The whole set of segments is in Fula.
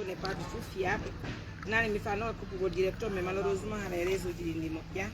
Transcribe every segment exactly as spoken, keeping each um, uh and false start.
N'est pas du tout fiable. Nane mi fano ko pour directeur, mais malheureusement hara réseau ji ɗi moƴƴa.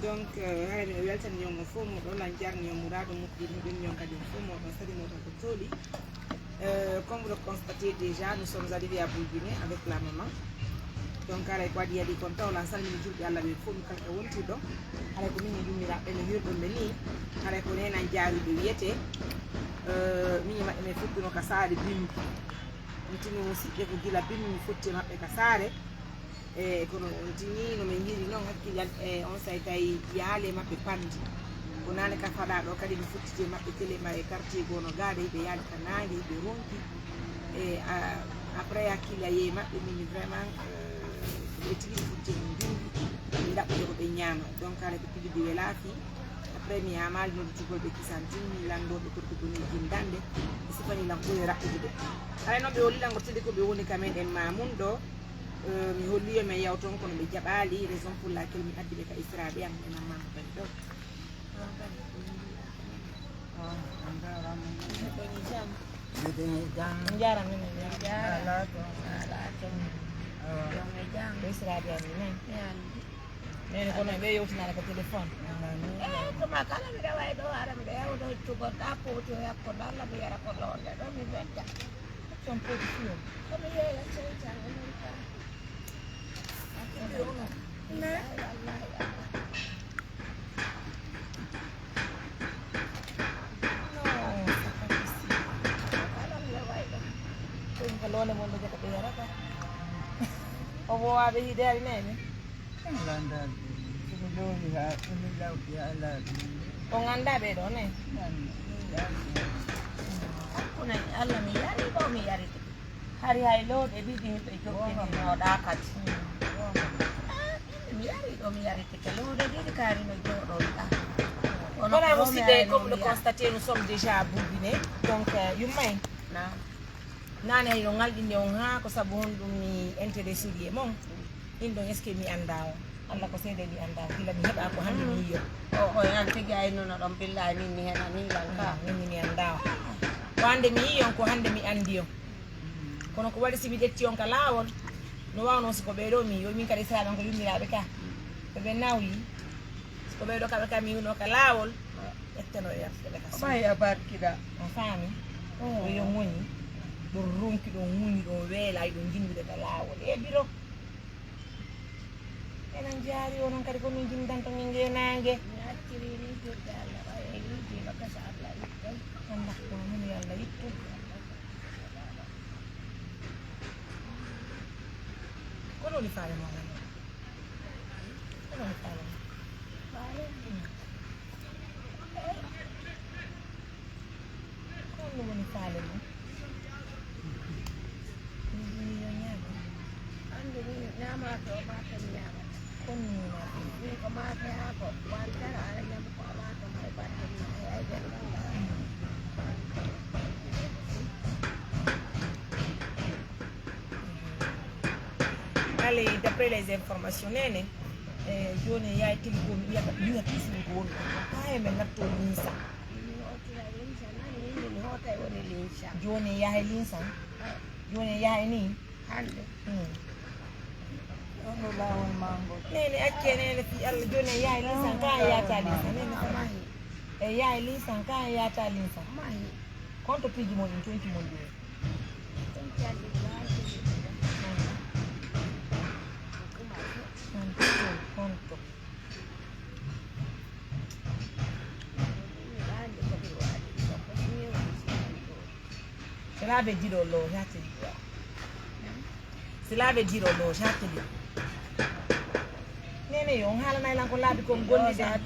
Donc euh, hara mi weltan yo mo fo mo ɗo lan jarni yo murado mo ɗi mo ɗum yon kadi fo mo ɗo sadi mo tan ko toli. Euh, comme vous le constatez déjà, nous sommes arrivés à Boulbiné avec la maman. Donc haray ko waɗi yadi kon taw lan salmini julɓe Allah ɓe fof kala ka wonti ɗo. Haray ko min e yummiraɓe no wirɗon ɓe ni. Haray ko nenan jaawiɓe wiyete. Euh, min e maɓɓe min fuɗɗuno ka saare bimbi. On tini musiɓɓe ko gila bimbi mi fotti e maɓɓe ka saare. E kono on tini no min yiri noon hakkille am e on say tawi yaale maɓɓe pandi. Ko nane ka faɗa ɗo kadi mi fottiti e maɓɓe télé ma e quartier goo no gaade hiɓe yaali ka naange hiɓe ronki. E après hakkille a yehi maɓɓe min vraiment ɓe tigi mi fotti e min jundi mi ɗaɓɓude ko ɓe ñaama. Donc haray ko tigi di welaa fii. Après mi yamali no tugol ɓe kisan tini mi lanndooɓe korko goni jindande. Ɓe sifani lan ɓuri raɓɓude ɓe. Haray noon ɓe woli lango tede ko ɓe woni ka meɗen mamun ɗo. Euh, mi holli yo min yaw toon kono ɓe jaɓaali, raison pour laquelle mi addi ɓe ka Isra ɓe am ɓe nammanko kadi ɗo. Mbeɗen e jam. Mbeɗen e jam. On njaaraama min. Alaa toon. Alaa toon. Yo mi jam. Ko Isra ɓe am min. Nene kono ɓe yewtinare ko téléphone. Eh, tuma kala miɗa wawi ɗo ara miɗa yawdo cugol ɗa poti o yakko ɗo Allah mi yara ko londe ɗo mi bedda. Son poti fiyo. Kono yeeya seytan onon ka. Ne. Wallahi Allah. Non, c'est pas possible. Kala miɗa wawi ɗo. Ɗum ko londe mon ɗo jaka ɓe yarata. O wowaɓe hideari nene. Landaade. Somi loowi haa somi lawti haa laaɓi. On anndaa ɓee ɗoo ne? Hakkunde Allah mi yari ɗo mi yarite. Hari hay looɗe ɗiɗi ɓe jokkini no ɗa kadi. Mi yari ɗo mi yaritike looɗe ɗiɗi kaari no jooɗo ɗa. Voilà, musidɓe, comme le constaté, nous sommes déjà à Bourbinet. Donc, euh, yummay. Naam. Nane hay no ngalɗinni on haa ko sabu honɗum mi intéressé e mon. Min ɗon est-ce que mi anndaa on? Allah ko seede mi anndaa on. Gila mi heɓaa ko hannde mi yiyo. O o yan tigi ay nono ɗon billahi min mi hena ni lan ka. Min mi anndaa on. Ko hannde mi yiyo on ko hannde mi anndi on. Kono ko waɗi si mi ƴetti on ka laawol no waawno si ko ɓee ɗoo mi yiyo min kadi saaɗan ko yummiraaɓe ka. Ko ɓe nawyi. Ko ɓee ɗoo kamɓe kam mi yiwno ka laawol. Ƴettano e yartude ka suudu. Ɓay a barkiɗa. A faami? Ko yo ŋoñi ɗon ronki ɗon ŋuñi ɗon weelay ɗon jinndude ka laawol e biro. Enen jaari onon kadi ko min jinndanto min ngeenaange. Mi acciri ni jirde Allah ɓay e yiidiino kasa Allah ittan. Annda ko min yo Allah ittu. Kono woni faale mo Allah. Ko honno woni faale mum? Min ɗum yo ñaama. Anndu min ñaamaaka o maaka mi ñaamata. Kono min maaka. Min ko maaka haa ko wantara ara ñamu ko a maaka may batte mi ay ay ɓen ɗon. Allez, d'après les informations, nene, eh, joni yaay tigi ko mi wiyata miña pisini ko woni. Haa e men natto linsa. Joni yahay linsa. Joni yahay ni. Hande. Hmm. Ono lawol mango. Nene acce nene fi Allah joni yahay linsa ka yata linsa nene. E yahay linsa ka yata linsa. Konto piiji mon ɗin tonti mon ɗin. Cela veut dire on loge ha télé quoi. Cela veut dire on loge ha télé. Nene yo on haalanay lan ko laabi kon gollida.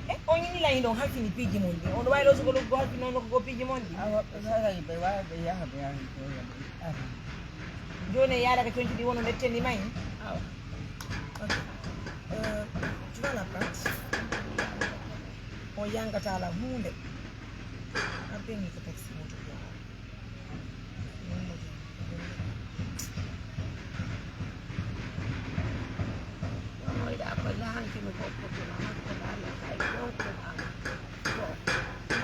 E on ñini lan hiɗon halfini piiji mon ɗi on ɗo wawi loge ko loge ko halfini on ko piiji mon ɗi. Awa ɓe wawi ɓe yaha ɓe yaha ɓe yaha. Joni e yaada ka conci ɗi wono metteni may. Awa. Ok. Euh, tu vas la prendre. On yangata la huunde. Arɓe ni ko taxi moto. Ɗomoyɗa ko lahankino ko kokono hakkunde amen kay ɗo ko am ko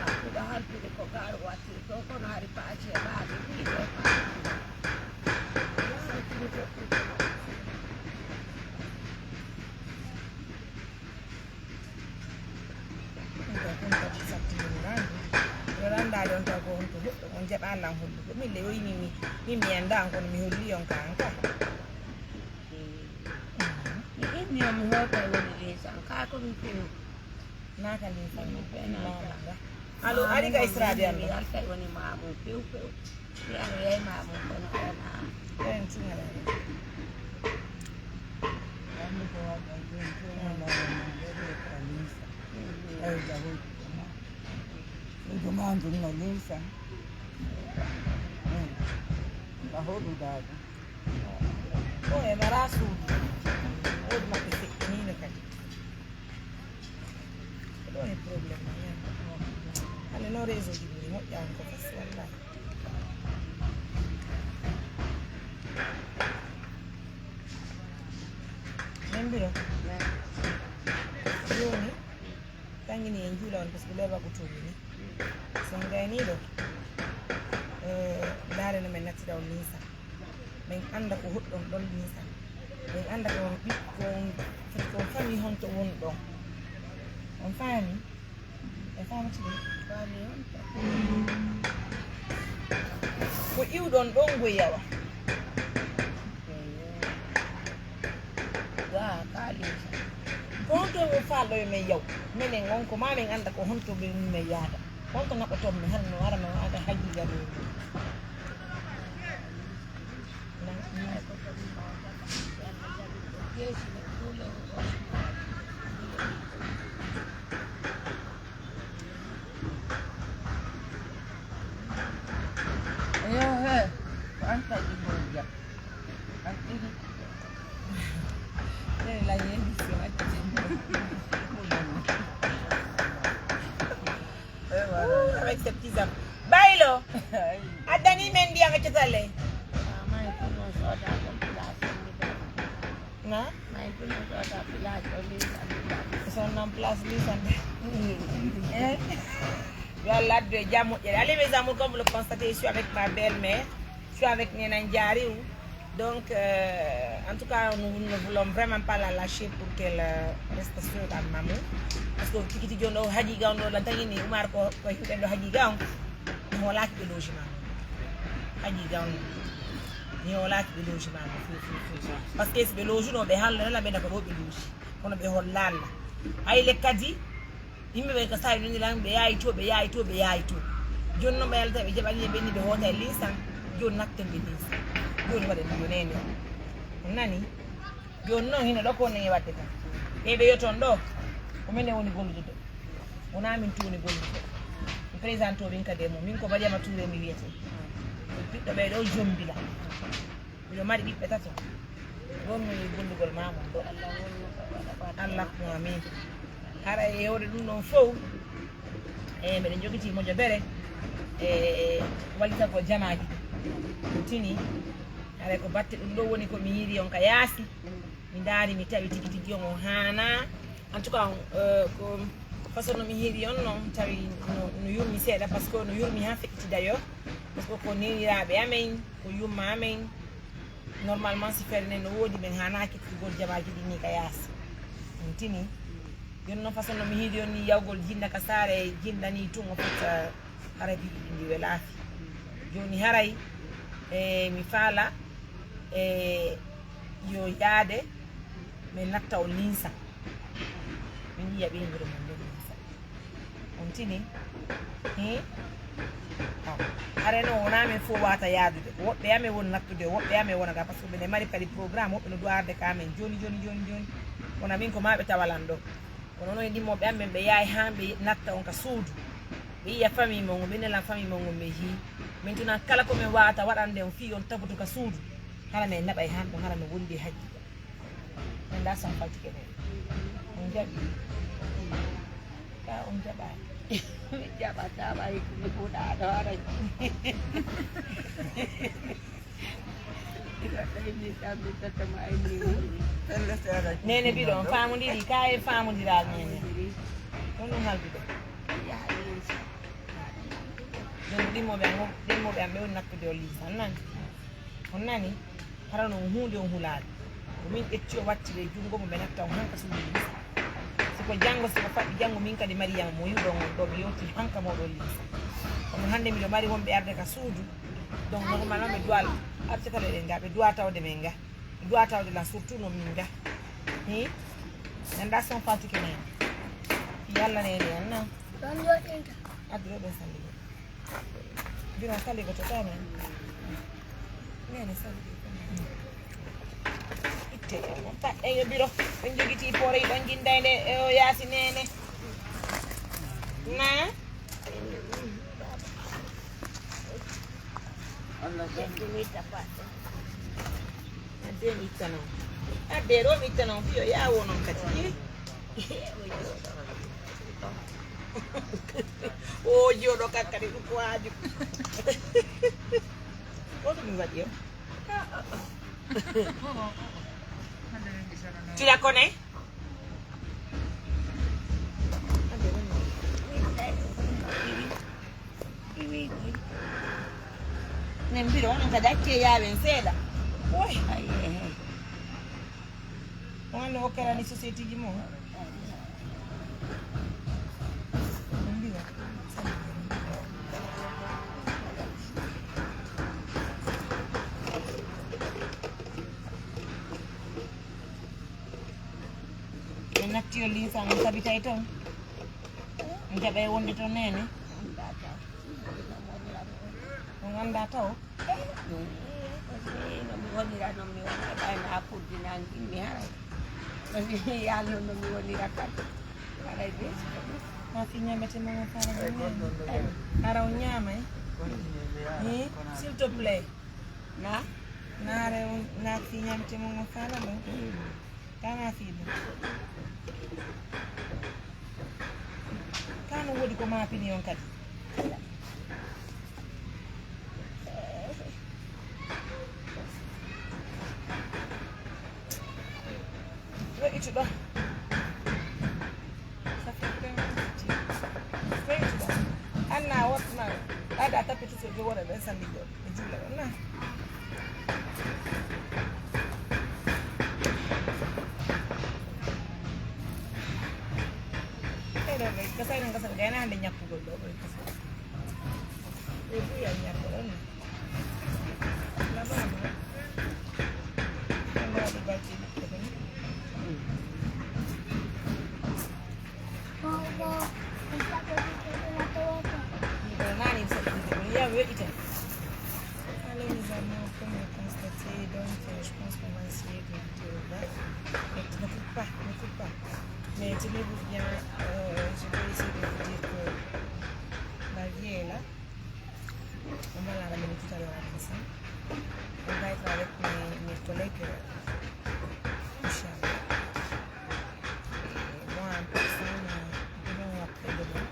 makkuɗo halfide ko gar watti ɗo kono hari paaci e laaɓi ɗiɗo e paaci. Lan hollugo min le o yimi mi min mi anda an kono mi holli on ka an ka. Mi inni on mi hoota woni linsan ka ko mi few. Naka linsan mi pe naka. Alo ari ka israde an. Alta woni mamu few few. Mi an yai mamu kono ana. En tingala. Ando ko wa ka jin ko na na na. Ay da ho. Ɗum anndunno limsan. Ka hoɗuɗaa ɗum. Ko e mara suudu. Woodi maɓɓe feƴƴiniino kadi. Ko ɗo e problème ma. Hannde noon réseau ji ɓuri moƴƴaani ko fes wallahi. Min mbiɗo. Jooni. Tangini en juula on parce que leba ko tumi ni. Sen gayni ɗo. Eh, ndaare no men nattira on linsa. Men anda ko hoɗɗon ɗon linsa. Men anda ko on ɓiɓɓe ko on foti ko on fami honto woni ɗon. On faami? E faamati ɗum? Faami honto. Ko iwɗon ɗon go yawa. Ga kaalinsa. Ko honto ɓe faalɗo yo men yaw? Menen on ko ma men annda ko honto ɓe ummi men yahata. Honto naɓoton men hannde no ara no aga hajji gado. Eyo he, ko an taƴi hojja. An ɗigi. Ɗen la yéegi si wacce. Avec ses petits amis. Baylo. Addani men ndiyam e cotale. Na? Son non place lisande. Eh? Yo Allah addu e jam moƴƴere. Allez mes amours, comme vous le constatez, je suis avec ma belle-mère. Je suis avec Nena Ndiariou. Donc, euh, en tout cas, nous ne voulons vraiment pas la lâcher pour qu'elle euh, reste seule à Mamou. Parce que tigi tigi on ɗo haji ga on ɗo lan tagi ni Umar ko ko himɓe ɗo haji ga on. Mi hoolaaki ɓe logement mum. Haji ga on. Mi hoolaaki ɓe logement mum. Parce que si ɓe lojuno ɓe haalno nana ɓe nda ko ɗo ɓe loji. Kono ɓe hollaalla. Hay le kadi yimɓe ɓe ko sawi noni lan ɓe yaayi to ɓe yaayi to ɓe yaayi to. Joni noon ɓe yalta ɓe jaɓani ɓe ni ɓe hoota e linsan. Joni natten ɓe linsan. Joni waɗen yo nene. On nani? Joni noon hino ɗo ko nene waɗde tan. Ɓe ɓe yoton ɗo. Ko minen woni gollude. Wona min tuuni gollude. Mi présente o min kadi e mum. Min ko Mariama Touré mi wiyete. Ɓiɗɗo ɓe ɗo jombila. Miɗo mari ɓiɓɓe tato. Wonno e gollugol ma mon ɗo. Allah ko amin. Hara e hoore ɗum ɗon fow. E meɗen jogiti moƴƴo bere. E wallitagol jamaaji. Ɗum tini. Haray ko batte ɗum ɗo woni ko mi yiiri on ka yaasi. Mi ndaari mi tawi tigi tigi on o haana. En tout cas, euh, ko façon no mi yiiri on noon tawi no, no yurmi seeɗa parce que no yurmi ha feƴƴiti d'ailleurs. Parce que ko newiraaɓe amen, ko yumma amen. Normalement si feere nden no woodi men haana kettugol jamaaji ɗi ni ka yaasi. Ɗum tini. Joni noon façon no mi yiiri on ni yawgol jinna ka saare jinna ni tun o fota haray piɗi ɗi ndi welaafi. Joni haray e mi faala e yo yaade mi natta o linsa. Min yiya ɓeynguure mum nden linsa. On tini? Hi? Aw. Hare noon wonaa min fof waata yaadude. Woɓɓe amen woni nattude, woɓɓe amen wona ga, par ce que mbiɗen mari kadi programme, woɓɓe no duwa arde ka amen jooni, jooni, jooni, jooni. Kono min ko maa ɓe tawa lan ɗo. Kono noon e ɗimmoɓe amen ɓe yaay haa ɓe natta on ka suudu. Ɓe yiya famille mon, ɓe nela famille mon, ɓe jii. Min tunan kala ko min waawata waɗande on fii on tagutu ka suudu. Hara min naɓay han ɗo, hara min wondi e hajji. Min da son faltike ɗen. On jaɓi? Ka on jaɓaani. Min jaɓata ɓay ko mi huɗaaɗo haray. Nene mbiɗo on faamondiri ka e faamondiral nene. Ɗum ɗum haldude. Ɗum ɗimmoɓe am ɗimmoɓe am ɓe woni nattude o lisan nani. On nani? Hara noon huunde on hulaade. Ko min ƴetti o wattiri e junngo mo ɓe natta on hanka suudu lisan. Si ko janngo si ko faɗɗi janngo min kadi Mariyama mo yiwɗon on ɗo mi yewti hanka moɗon lisan. Kono hannde miɗo mari wonɓe arde ka suudu. Donc normalement ɓe duwa arde kala eɗen ga, ɓe duwa tawde men ga. Ɓe duwa tawde lan surtout non min ga. Hi. Nanda son fatuke nene. Yalla nene yan na. Ɗon joɗinta. Addu ɗo ɓen salli. Biro salli ko to tamen. Nene salli ko. Itte. Paɗɗe yo biro. Ɓen jogiti poore ɗon jinda e nde e o yaasi nene. Na. Adde mi ittano. Adde ɗo mi ittano. Fiyo ya wo non kadi. O jooɗo kakkadi ɗum ko waaju. Ko ɗum mi waɗi o? Tu la connais? Min mbiɗo onon kadi acce yaawen seeɗa. Oy. Aye. On no okkarani société ji mo. En natti o liisa on tabitay toon. Jaɓa e wonde toon nene. On annda taw. No mi wonira, no mi wonira ɓay na puddi nan gimmi haray. Yalno no mi wonira kadi. Haray be. Ma fi ñamete mo mo fara. Ara o ñamay. Hi, s'il te plaît. Na? Naare on na fi ñamete mo mo fara ɗo. Kana fi ɗum. Kano woodi ko ma pini on kadi. We'ituɗo. We'ituɗo. Anna wotma. Ada tapi tu so jowara ben sandi do. Jula na. Eɗo ɓe kasay nan kasay gayna hande ñappugol ɗo ɓe kasay. Ɓe buya ñappo ɗon. Labama. Ɗon waɗi balti ɓiɓɓe ɗon. Ɗo nani mi saɗi ɗiɗi ɗon yaw weɗita. Alors nous avons comme constaté donc euh, je pense qu'on va essayer de de là. Ne coupe pas, ne coupe pas. Mais tenez-vous bien, euh, je vais essayer de vous dire que la vie est là. On va la ramener tout à l'heure à Vincent. On va être avec mes, mes collègues, euh, Inch'Allah. Et moi, en personne, euh, demain ou après-demain,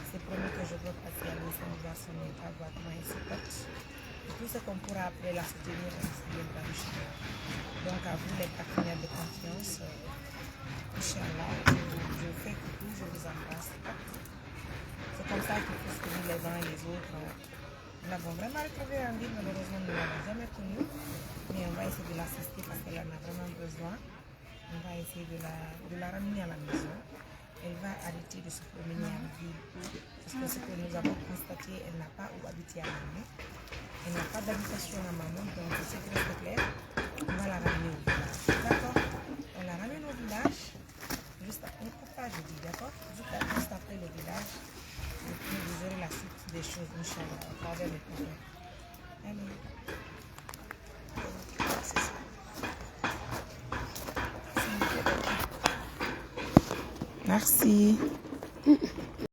c'est promis que je dois passer à Vincent, on va sonner, on va voir comment il se porte. Et tout ce qu'on pourra après la soutenir, on se viendra, Inch'Allah. Donc, à vous, les partenaires de confiance, euh, Inch'Allah, je, je vous fais coucou, je vous embrasse. C'est comme ça qu'il faut soutenir les uns et les autres. Nous l'avons vraiment retrouvée en ville, malheureusement, nous ne l'avons jamais connue. Mais on va essayer de l'assister parce qu'elle en a vraiment besoin. On va essayer de la, de la ramener à la maison. Elle va arrêter de se promener en ville. Parce que ce que nous avons constaté, elle n'a pas où habiter à Mamoun. Elle n'a pas d'habitation à Mamoun, donc c'est très clair. On va la ramener au village. D'accord? On la ramène au village. Juste, ne coupe pas, je dis, d'accord? Juste, juste après le village, et puis vous aurez la suite des choses, Inch'Allah, à travers les problèmes. Allez. Merci.